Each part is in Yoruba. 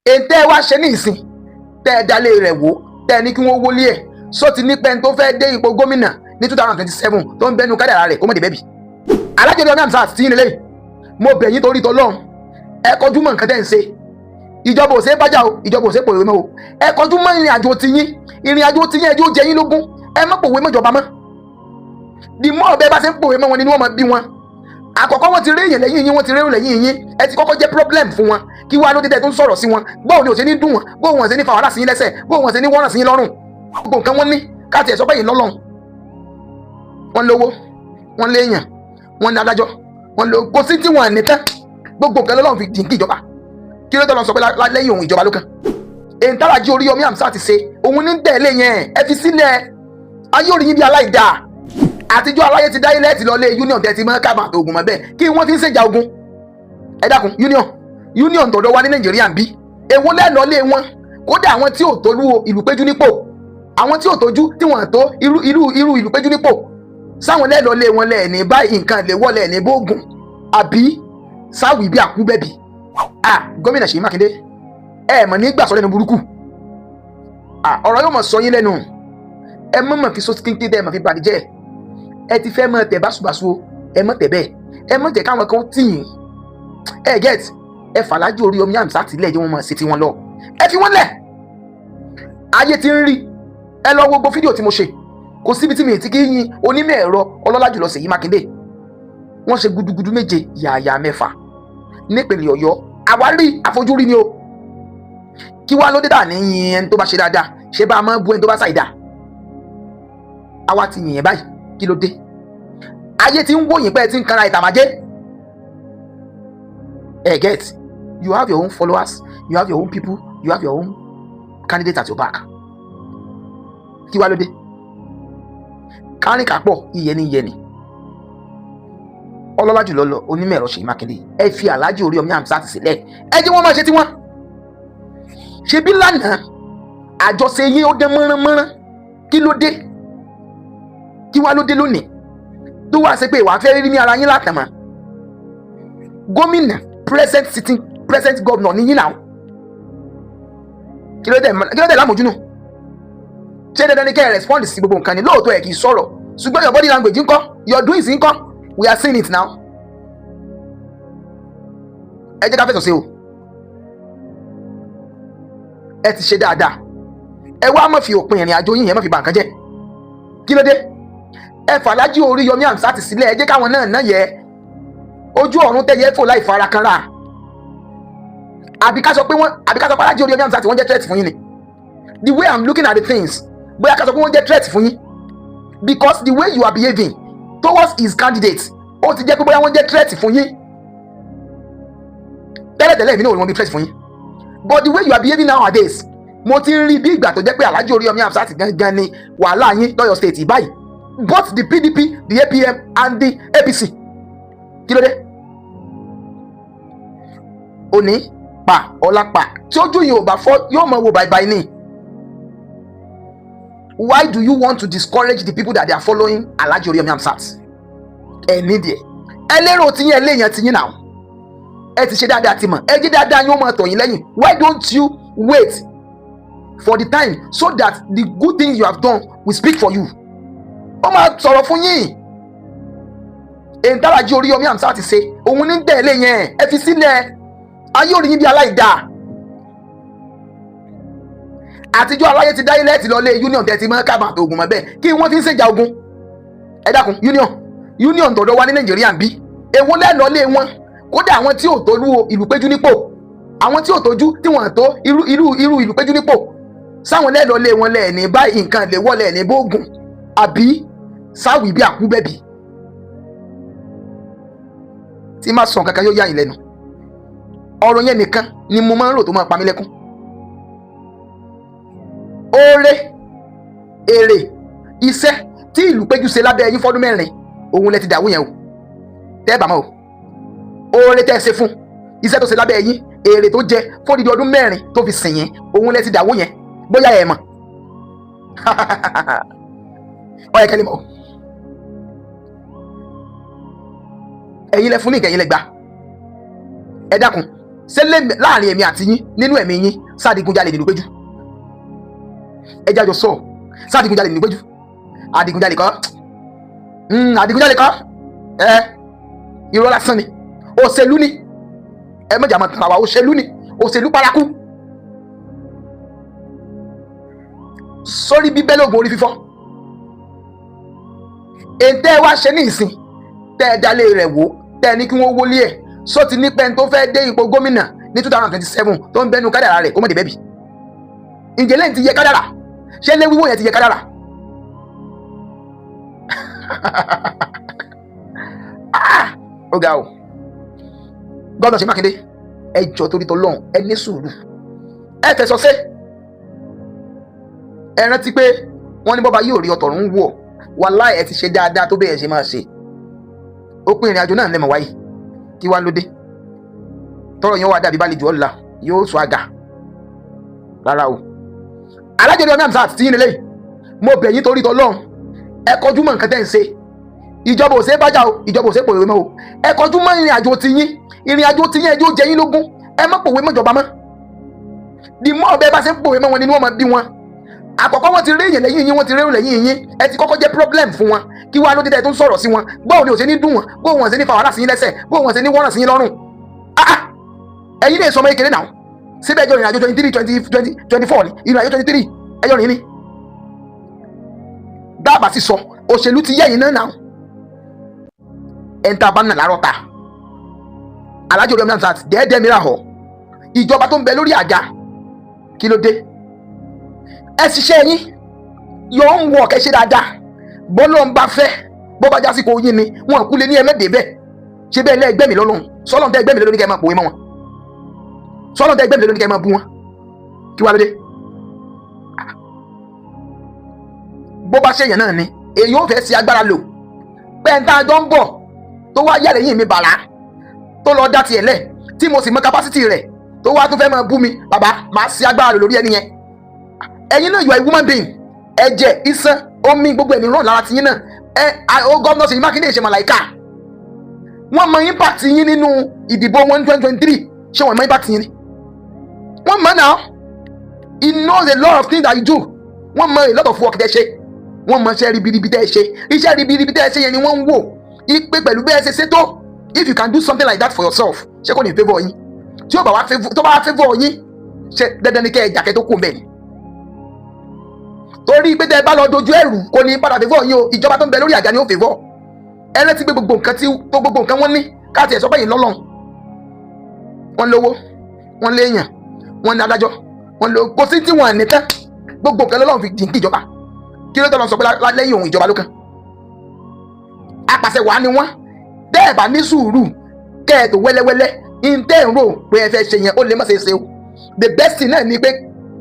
Ètè ẹ wá ṣe ní ìsìn tẹ́ ẹ dalé rẹ̀ wò, tẹ́ ẹ ní kí wọ́n wọlé ẹ̀, sọ ti ní pẹ́ẹ́n tó fẹ́ dé ipò gómìnà ní 2027 tó ń bẹnu kádàrá rẹ̀ kó mọ̀ dé bẹ́bí. Alhaji Oríyọmí Hamzat tí yín lélẹ́yìí, mo bẹ̀ yín torí tọlọ́run, ẹ kọjú mọ́ nǹkan tẹ́ ń ṣe. Ìjọba ò ṣe é bájà o, ìjọba ò ṣe é pòwe mọ́ o. Ẹ kọjú mọ́ ìrìn àjò tiyín, ìrìn àjò tiyín, ẹjọ́ jẹ yín lógún. Ẹ má pòwe mọ́jọba mọ́. The more bẹ́ẹ̀ bá ṣe ń pòwe mọ́ wọn ni wọ́n máa bí wọn. Àkọ́kọ́, wọ́n ti rí èèyàn lẹ́yìn yín, wọ́n ti rí èrò lẹ́yìn yín. Ẹ ti kọ́kọ́ jẹ́ problem fún wọn. Kí wàá ló dé tẹ́ tó ń sọ̀rọ̀ sí wọn? Bóun ni ò ṣe ní dùn wọn, bóun wọn ṣe ní fa wàhálà sí yín lẹ́sẹ̀, bóun wọn ṣe ní wọ́nà sí yín lọ́rùn? Gbogbo nǹkan wọn ní káàtì ẹ̀ sọ pé yìí lọ́lọ́run. Wọ́n lówó, wọ́n léèyàn, wọ́n ní adájọ́, wọ́n lò kò sí tí wọ́n ní tán. Gbogbo nǹkan lọ́lọ́run fi jìnkí ìjọba. Kí ló tọ́lọ́ sọ pé lẹ́yìn òun, ìjọba ló kàn? Èyí tálájí Oríyọmí Hamzat ti ṣe, òun ní tẹ̀lé yẹn. Ẹ fi sílẹ̀, ayé orí yín bí aláìdáa. Àtijọ́ aláyé ti dáyé lẹ́ẹ̀tì lọ lé union tẹ̀ ti mọ́ kábà ogun mọ́ bẹ́ẹ̀. Kí wọ́n fi ń ṣèjà ogun? Ẹ dákun, union, union tọ̀dọ̀ wa ní Nàìjíríà ń bí, èwo lẹ́ẹ̀lọ́ lé wọn? Kódà àwọn tí ò tolú ìlú péjú nípò, àwọn tí ò tójú tí wọ́n tó irú irú irú ìlú péjú nípò, sáwọn lẹ́ẹ̀lọ́ lé wọn lẹ́ẹ̀ní báyìí, nǹkan lè wọ́ lẹ́ẹ̀ní bóògùn àbí sáwì bí àkúbẹ̀bì. Ah, gómìnà Ṣèyí Mákindé, ẹ mọ̀ nígbà sọ lẹ́nu burúkú. Ah, ọ̀rọ̀ yóò mọ̀ sọ yín lẹ́nu. Ẹ mọ̀ mọ̀ fi sọ kínkín tẹ́ ẹ mọ̀ fi bàdíjẹ́. Ẹ ti fẹ́ mọ̀ tẹ̀ báṣubàṣu o. Ẹ mọ̀ tẹ̀ bẹ́ẹ̀, ẹ mọ̀ jẹ́ káwọn kan tì yín. Ẹ get ẹ fàlájú Oríyọmí Hamzat tilẹ̀, jẹ́ wọ́n mọ̀ sí tiwọn lọ. Ẹ fi wọ́n lẹ̀, ayé ti ń rí. Ẹ lọ wo gbogbo fídíò tí mo ṣe, kò síbi tí mi ti kí yín onímọ̀ ẹ̀rọ ọlọ́lá jùlọ Ṣèyí Mákindé. Wọ́n ṣe gudugudu méje yàyà mẹ́fà nípìnlẹ̀ Ọ̀yọ́. Àwárí àfojúrí ni o. Kí wá ló dé dà ní yin ẹni tó bá ṣe dáadáa? Ṣé bá a máa bú ẹni tó bá ṣàìdá? Àwa ti yìnyín báyìí, kí ló dé? Ayé ti ń wòyìn pé ẹ ti ń kanra ìtàmájẹ́. Ẹ get, you have your own followers, you have your own people, you have your own candidate at your back. Kí wá ló dé? Kárìn kápọ̀, ìyẹni ìyẹni. Ọlọ́lá jùlọ lọ onímọ̀ ẹ̀rọ Ṣèyí Mákindé, ẹ fi Alhaji Oríyọmí Hamzat sílẹ̀, ẹ jẹ́ wọ́n máa ṣe tiwọn. Ṣebí lánàá àjọṣe yín ó dán mọ́ránmọ́rán. Kí ló dé? Kí wá ló dé lónìí tó wá ṣe pé ìwà fẹ́ rí ní ara yín látàmà? Gómìnà, present sitting present governor ní yín náà. Kí ló dé? Kí ló dé lámòjúnù? Ṣé dandan ni kẹ́ ẹ respond sí gbogbo nǹkan ni? Lóòótọ́, ẹ̀ kì í sọ̀rọ̀, ṣùgbọ́n your body language ńkọ́? Your doings ńkọ́? We are seeing it now. Ẹ jẹ́ ká fẹ̀sọ̀ sí o. Ẹ ti ṣe dáadáa, ẹ wá má fi òpin ìrìn àjò yín yẹn, má fi bà nǹkan jẹ́. Kí ló dé? Ẹ fàlájì Oríyọmí Hamzat sílẹ̀, ẹ jẹ́ káwọn náà náà yẹ ojú ọ̀run tẹ̀yẹ fò láì fara kanra. Àbí ká sọ pé wọ́n, àbí ká sọ pé Alhaji Oríyọmí Hamzat, wọ́n jẹ́ threat fún yín ni? The way I'm looking at the things, bóyá ká sọ pé wọ́n jẹ́ threat fún yín, because the way you are behaving towards his candidate, ó ti jẹ́ pé bóyá wọ́n jẹ́ threat fún yín. Tẹ́lẹ̀tẹ́lẹ̀, èmi náà ò ní wọ́n bí threat fún yín, but the way you are behaving nowadays, mo ti ń rí bí ìgbà tó jẹ́ pé Alhaji Oríyọmí Hamzat gangan ni wàhálà yín lọ́yọ̀ State báyìí, both the PDP, the APM and the APC. Kí ló dé? Òní pa ọ̀la pa, tí ojú yìí ò bá fọ́, yóò mọ̀ wò báyìí ni. Why do you want to discourage the people that they are following Alhaji Oríyọmí Hamzat? Ẹ nídìí ẹ lérò tiyín, ẹ léèyàn tiyín náà. Ẹ ti ṣe dáadáa, ti mọ̀, ẹ jẹ́ dáadáa yín ó máa tọ̀ yín lẹ́yìn. Why don't you wait for the time so that the good things you have done will speak for you? Ó máa sọ̀rọ̀ fún yín. Èyí tálájí Oríyọmí Hamzat ti ṣe, òun ní tẹ̀lé yẹn. Ẹ fi sílẹ̀, ayé orí yín bí aláìdáa. Àtijọ́ aláyé ti dáyé lẹ́ẹ̀tì lọ lé union tẹ̀ ti mọ́ kábà ogun mọ́ bẹ́ẹ̀. Kí wọ́n fi ń ṣèjà ogun? Ẹ dákun, union, union tọ̀dọ̀ wa ní Nàìjíríà ń bí, èwo lẹ́ẹ̀lọ́ lé wọn? Kódà àwọn tí ò tolú ìlú péjú nípò, àwọn tí ò tójú tí wọ́n tó irú irú irú ìlú péjú nípò, sáwọn lẹ́ẹ̀lọ́ lé wọn lẹ́ẹ̀ní báyìí, nǹkan lè wọ́ lẹ́ẹ̀ní bóògùn àbí sáwì bí àkúbẹ̀bì. Tí má sọ nǹkan kan yóò yà yín lẹ́nu. Ọ̀rọ̀ yẹn nìkan ni mo máa ń rò tó máa pa mí lẹ́kún. Oore, èrè iṣẹ́ tí ìlú péjú ṣe lábẹ́ yín fọ́dún 4, òun lẹ ti dàwó yẹn o. Tẹ́ ẹ bá mọ̀ o, oore tẹ́ ẹ ṣe fún, iṣẹ́ tó ṣe lábẹ́ yín, èrè tó jẹ fódìdí ọdún 4 tó fi sìn yín, òun lẹ ti dàwó yẹn. Bóyá ẹ mọ̀, ó yẹ kẹ́lẹ́ mọ̀ o. Ẹ̀yin lẹ fún ní ìkẹyìn lẹ gbà. Ẹ dákun, Ṣé láàrin èmi àti yín, nínú ẹ̀mí yín, sádìgunjalè nínú péjú? Ẹ jájọ sọ, sádìgunjalè nínú péjú? Adigunjalè kọ́, adigunjalè kọ́. Ẹ irọ́ lásán ni, òṣèlú ni. Ẹ mọ̀jà máa tara wa, òṣèlú ni, òṣèlú paraku. Sórí bíbẹ́ lóògùn orí fífọ́. Ètè ẹ wá ṣe ní ìsìn tẹ́ ẹ dálé rẹ̀ wò, tẹ́ ẹ ní kí wọ́n wọlé ẹ̀, sọ ti ní pẹ́ẹ́n tó fẹ́ dé ipò gómìnà ní 2027 tó ń bẹnu kádàrà rẹ̀ kó mọ̀ dé bẹ́ẹ̀ bì. Ǹjẹ́ lẹ́yìn ti yẹ kádàrà? Ṣé lé wíwó yẹn ti yẹ kádàrà? Ó ga o. Gómìnà Ṣèyí Mákindé, ẹ jọ torí tọlọ́run, ẹ ní sùúrù, ẹ fẹsọ̀ ṣe. Ẹ rántí pé wọ́n ní bọ́ba yóò rí ọ̀tọ̀run ń wọ̀. Wàláì, ẹ ti ṣe dáadáa tó bẹ́ẹ̀ ṣe máa ṣe. Ó pín ìrìn àjò náà lẹ́mọ̀ wáyé. Kí wá lóde tọrọ yẹn wà dàbí bá lè jù ọ́ la yóò sọ àgà rárá o. Alájọdé ọmọ Hamzat tí yín lélẹ́yìí, mo bẹ̀ yín torí tọlọ́run, ẹ kọjú mọ́ nǹkan tẹ́ ń ṣe. Ìjọba ò ṣe é bájà o, ìjọba ò ṣe é pòwe mọ́ o. Ẹ kọjú mọ́ ìrìn àjò ti yín, ìrìn àjò ti yín, ẹjọ́ jẹ yín lógún. Ẹ má pòwe mọ́jọba mọ́. The more bẹ́ẹ̀ bá ṣe ń pòwe mọ́ wọn nínú wọn máa bí wọn. Àkọ́kọ́, wọ́n ti rí èèyàn lẹ́yìn yín, wọ́n ti rérò lẹ́yìn yín. Ẹ ti kọ́kọ́ jẹ́ problem fún wọn. Kí wàá ló dé tẹ́ tó ń sọ̀rọ̀ sí wọn? Bóun ni ò ṣe ní dùn wọn, bóun wọn ṣe ní fa wàhálà sí yín lẹ́sẹ̀, bóun wọn ṣe ní wọ́ràn sí yín lọ́rùn? Ah ah, ẹ̀yin lè sọ ọmọ kékeré náà síbẹ̀. Ẹjọ́ ìrìn àjò 23, 20 20 24 ni ìrìn àjò 23, ẹjọ́ rìn ní. Dábàá sì sọ, òṣèlú ti yẹ̀yìn náà náà. Ẹ̀ ń tá a bá nà lárọ̀ ta Alájọ Oríyọmí Hamzat dẹ́ẹ́dẹ́ mìíràn họ ìjọba tó ń bẹ lórí àga. Kí ló dé? Ẹ ṣiṣẹ́ yín, yóò ń wọ̀ kẹ́ ṣe dáadáa. Bọ́lọ́ ń bá fẹ́, bó bá jásìkò yín ni wọn kú lé ní ẹ̀mẹ́dẹ̀ bẹ́ẹ̀. Ṣe bẹ́ẹ̀ lẹ́ẹ̀gbẹ́ mi lọ́lọ́run sọ́lọ́n tẹ́ ẹgbẹ́ mi lóní kẹ́ ẹ máa pòwe mọ́ wọn, sọ́lọ́n tẹ́ ẹgbẹ́ mi lóní kẹ́ ẹ máa bú wọn. Kí wàá lóde? Bó bá ṣèyàn náà ni èyí ò fẹ́ ṣe agbára lò pẹ́ńtà àjọ ń bọ̀ tó wá yàrá yìí mi bàrà tó lọ dá tiẹ̀ lẹ̀, tí mo sì mọ capacity rẹ̀, tó wá tún fẹ́ máa bú mi, bàbá, máa ṣe agbára lò lórí ẹni yẹn. Ẹ̀yin náà, you are a woman being. Ẹ̀jẹ̀, iṣan, omi, gbogbo ẹ̀mí ràn lára tiyín náà. Ẹ ó gómìnà Ṣèyí Mákindé ṣe màláìka. Wọ́n mọ impact yín nínú ìdìbò wọn ní 2023. Ṣé wọ́n mọ impact yín ni? Wọ́n mọ̀ náà. He knows a lot of things that you do. Wọ́n mọ a lot of work tẹ́ ṣe. Wọ́n mọ iṣẹ́ ribiribi tẹ́ ṣe. Iṣẹ́ ribiribi tẹ́ ṣe yẹn ni wọ́n ń wò ipe pẹ̀lú bẹ́ẹ̀ ṣe ṣe tó. If you can do something like that for yourself, ṣé kò ní favour yín? Tí ó bá wá favour, tó bá wá favour yín, ṣe dandan ni kẹ́ ẹ jàkẹ́ tó kù bẹ́ẹ̀ ni? Torí pé tẹ́ ẹ bá lọ dojú ẹrù, kò ní padà favour yín o. Ìjọba tó ń bẹ lórí àga ni ó favour. Ẹ rántí pé gbogbo nǹkan tí tó gbogbo nǹkan wọ́n ní káàtì ẹ̀ sọ bẹ́yìn lọ́lọ́run. Wọ́n lówó, wọ́n léèyàn, wọ́n ní adájọ́, wọ́n lówó, kò sí tí wọ́n ní tán. Gbogbo nǹkan lọ́lọ́run fi jìnkí ìjọba. Kí ló tọ́ lọ sọ pé lẹ́yìn òun, ìjọba ló kàn? Apàṣẹ wàá ni wọ́n. Tẹ́ ẹ̀ bá ní sùúrù, kẹ́ ẹ̀ tó wẹ́lẹ́wẹ́lẹ́ ntẹ́ ń rò pé ẹ fẹ́ ṣe yẹn, ó lè má ṣe é ṣe o. The best thing náà ni pé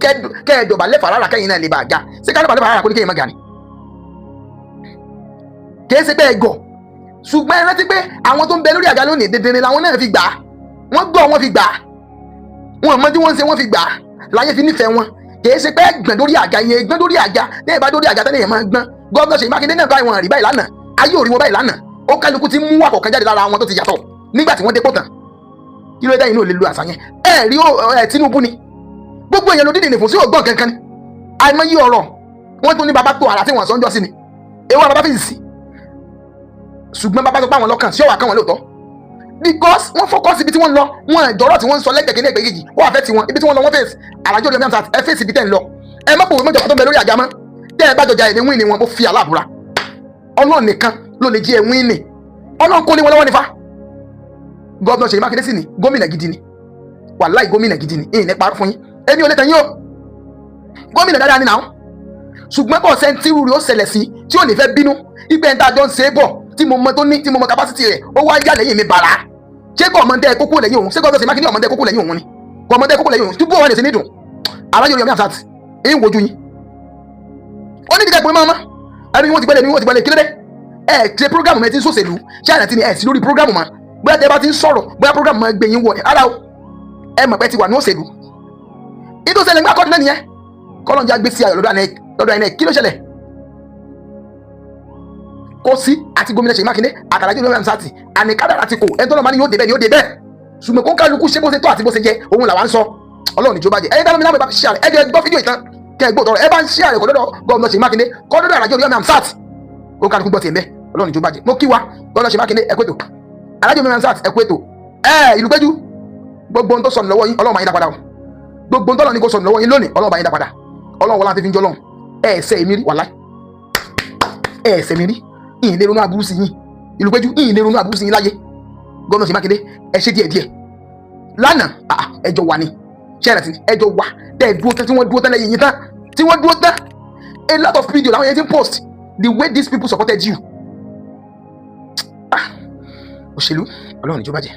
kẹ́ ẹ dọ̀bálẹ̀ fàràrà, kẹ́yìn náà lè bá a ga. Ṣé ká dọ̀bálẹ̀ fàràrà kó ní kéyìn má ga ni? Kìí ṣe pé ẹ gọ̀, ṣùgbọ́n ẹ rántí pé àwọn tó ń bẹ lórí àga lónìí, dandan ni làwọn náà fi gbà á. Wọ́n gbọ́, wọ́n fi gbà á. Wọn mọ tí wọ́n ń ṣe, wọ́n fi gbà á láyé fi nífẹ̀ẹ́ wọn. Kìí ṣe pé gbọ̀n lórí àga yẹn, gbọ́n lórí àga. Tẹ́yìn bá dórí àga tẹ́lẹ̀ yẹn máa gbọ́n. Gómìnà Ṣèyí Mákindé náà báyìí, wọn rí báyìí lánàá, ayé ò rí wọn báyìí lánàá. Ó kálukú ti mú àkọ́kọ́ jáde lára wọn tó ti yàtọ̀ nígbà tí wọ́n dé pọ̀ tán. Kí ló dé yìí náà lè lo àṣà yẹn? Ẹ rí ẹ, Tinubu ni gbogbo èèyàn ló dídì fún sí ògbọ́n kankan ni. Àìmọye ọ̀rọ̀ wọ́n tún ní bàbá tó àrà tí wọ́n sọ ń jọ sí ni èwo bàbá fèsì sí. Ṣùgbọ́n bàbá tó pa àwọn lọ́kàn sí ọ̀wà kan wọn lóòótọ́, because wọ́n focus ibi tí wọ́n lọ. Wọ́n ìjọ́rọ̀ tí wọ́n ń sọ lẹ́gbẹ̀ẹ́ kìíní, ẹgbẹ́ kejì, wọ́n àfẹ́ tiwọn ibi tí wọ́n lọ, wọ́n fèsì. Àràjọ ìlú ẹ̀mí ẹ fèsì ibi tẹ́ ń lọ. Ẹ má pòwe mọ́jọba tó ń bẹ lórí àga mọ́. Tẹ́ ẹ bá jọjà ẹ̀ ní win ni wọn. Mo fi àlàbúra, Ọlọ́run nìkan ló lè jí ẹ win ni. Ọlọ́run kó ní wọn lọ́wọ́ nífa. Gómìnà Ṣèyí Mákindé sì ni gómìnà gidi ni. Wàláì, gómìnà gidi ni. Ìyìn nípa fún yín, èmi ò lè tàn yín o. Gómìnà dáadáa ni náà, ṣùgbọ́n kò sẹ́ńtírù rẹ̀ ó ṣẹlẹ̀ sí tí ò ní fẹ́ bínú ìgbẹ́ ń tá a jọ ń ṣe é bọ̀, tí mo mọ tó ní, tí mo mọ capacity rẹ̀, ó wá yà lẹ́yìn mi bàrà. Ṣé kò ọmọdé kókó lẹ́yìn òun? Ṣé kò Ṣèyí Mákindé ọmọdé kókó lẹ́yìn òun ni? Kò ọmọdé kókó lẹ́yìn òun tí bó wọn lè ṣe ní dùn. Alájọ Oríyọmí Hamzat ń wojú yín, ó ní ìdíkẹ́ pé máa ẹni wọ́n ti gbẹ́lẹ̀ ni wọ́n ti gbẹ́lẹ̀. Kí ló dé? Ẹ ṣe program ẹ ti ń sòṣèlú. Ṣé àyàntí ni ẹ sí lórí program mọ́? Bóyá tẹ bá ti ń sọ̀rọ̀, bóyá program máa gbé yín wọ̀ ara o. Ẹ mọ̀ pé ti wà ní òṣèlú. Ìtò ṣẹlẹ̀ ńgbà kọ́ọ̀dù náà nìyẹn. Kọ́lọ́njà gbé sí ayọ̀ lọ́dọ̀ INEC. Kí ló ṣẹlẹ̀? Kò sí àti gómìnà Ṣèyí Mákindé àtàlájì Oríyọmí Hamzat àní kádàrá ti kò. Ẹni tó lọ́ọ́ máa ní yóò dé bẹ́ẹ̀ ni yóò dé bẹ́ẹ̀. Ṣùgbọ́n kó kálukú ṣe bó ṣe tó àti bó ṣe yẹ, òun làwa ń sọ. Ọlọ́run níjọba jẹ. Ẹ̀yin dáná mi láwọn ìbá ṣe àrẹ, ẹ jẹ́ gbọ́ fídíò ìtàn kẹ́ ẹ gbọ́ tọrọ. Ẹ bá ń ṣe àrẹ kọ́ dọ́dọ̀ Gómìnà Ṣèyí Mákindé, kọ́ dọ́dọ̀ Alhaji Oríyọmí Hamzat, kó kálukú gbọ́ tiẹ̀ mẹ́. Ọlọ́run níjọba jẹ. Mo kí wa, Gómìnà Ṣèyí Mákindé, ẹ kú ètò. Alhaji Oríyọmí Hamzat, ẹ kú ètò. Ẹ ìlú péjú, gbogbo ohun tó sọnù lọ́wọ́ yín, Ọlọ́run máa yín dá padà o. Gbogbo ohun tó lọ ní kó sọnù lọ́wọ́ yín lónìí, Ọlọ́run máa yín dá padà. Ọlọ́run wọlé àti fi ń jọ lọ́hùn. Ẹ ẹsẹ̀ èmi rí, wàláì, ẹ ẹsẹ̀ mi rí. Ìyìn lè ronú aburú sí yín, ìlú péjú, ìyìn lè ronú aburú sí yín láyé. Gómìnà Ṣèyí Mákindé, ẹ ṣe díẹ̀ díẹ̀. Lánàá ẹjọ́ wà ní ṣẹ́ẹ̀rẹ̀ tí ẹjọ́ wà tẹ́ ẹ dúró tán, tí wọ́n dúró tán lẹ́yìn yín tán, tí wọ́n dúró tán. A lot of video làwọn yẹn ti ń post, the way these people supported you. Ah, òṣèlú, Ọlọ́run níjọba jẹ́.